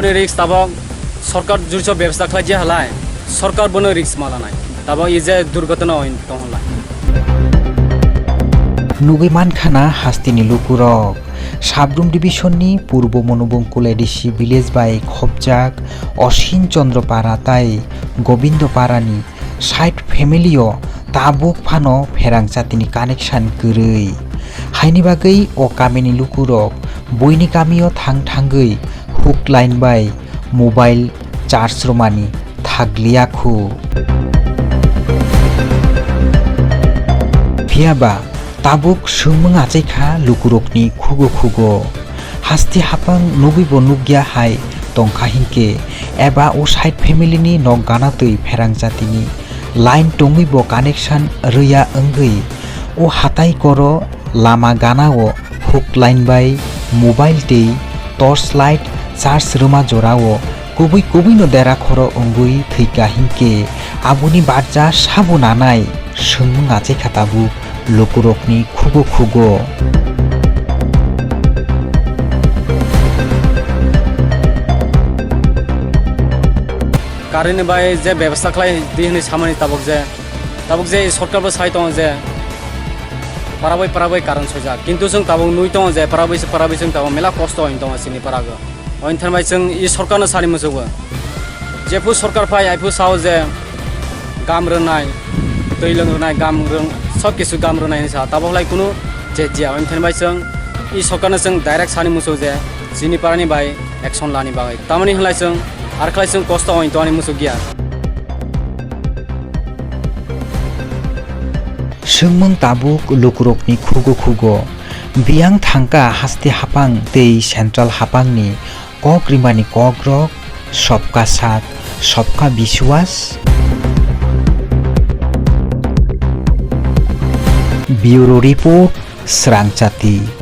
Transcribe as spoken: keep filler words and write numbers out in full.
Risk tabok sorkar jurcho bebsa khlai je halai, sorkar bono risk ma lanai. Tabok ije durghotona oi tong halai. Nugui mankha na hasteni lukurok. Sabrum division ni Purbo Monobongkul A D C village bai khopjak Osin Chandra Para tai Gobindo Para ni side family o tabuk phano pherang jatini connection kwrwi. Haini bagwi o kamini lukurok buini kamio thang thangwi hook line bai mobile charge rwmani thagliya khu. Phiyaba tabuk swngmung achai kha lukurokni khugo khugo. Hasti hapang nugui bo nukya hai tongkha hinkhe, eba o side family ni nok gana twi pherang jatini line tongwi bo connection rwya wngwi o hatai koro lama gana o hook line bai mobile tei torch light charge rwma jora o kubui kubui no dera khoro wngwi thwika hinkhe, aboni barja sabo nanai swngmung achai kha tabuk lukurokni khugo khugo. Current ni bai je bebasta khlai di hwnwi samani tabuk je, tabuk je sorkar bo sai tongo je paraboi paraboi current sojak, kintu chwng tabuk nui tongo je paraboi se paraboi chwng tabuk mela kosto oi tongo chini parago. Ointhani bai chwng i sorkarno sani muchungo. Jephu sorkar phai, aiphu sao je gam rwnai, twi lwng rwnai, gam rwng, sob kisu gam rwnai hinwi sa. Tabok lai kunu chejiya. Ointhani bai chwng i sorkarno chwng direct sani muchungo je chini parani bai action lani bagwi. Tamoni hwnlai chwng, ar khlai chwng kosto ointo ani muchukya. Swngmung tabuk lukurokni khugo khugo. Biyang thangka haste hapang tei central hapangni kok rimani kokrok, sobka sath, sobka biswas. Bureau Report, Srangchati.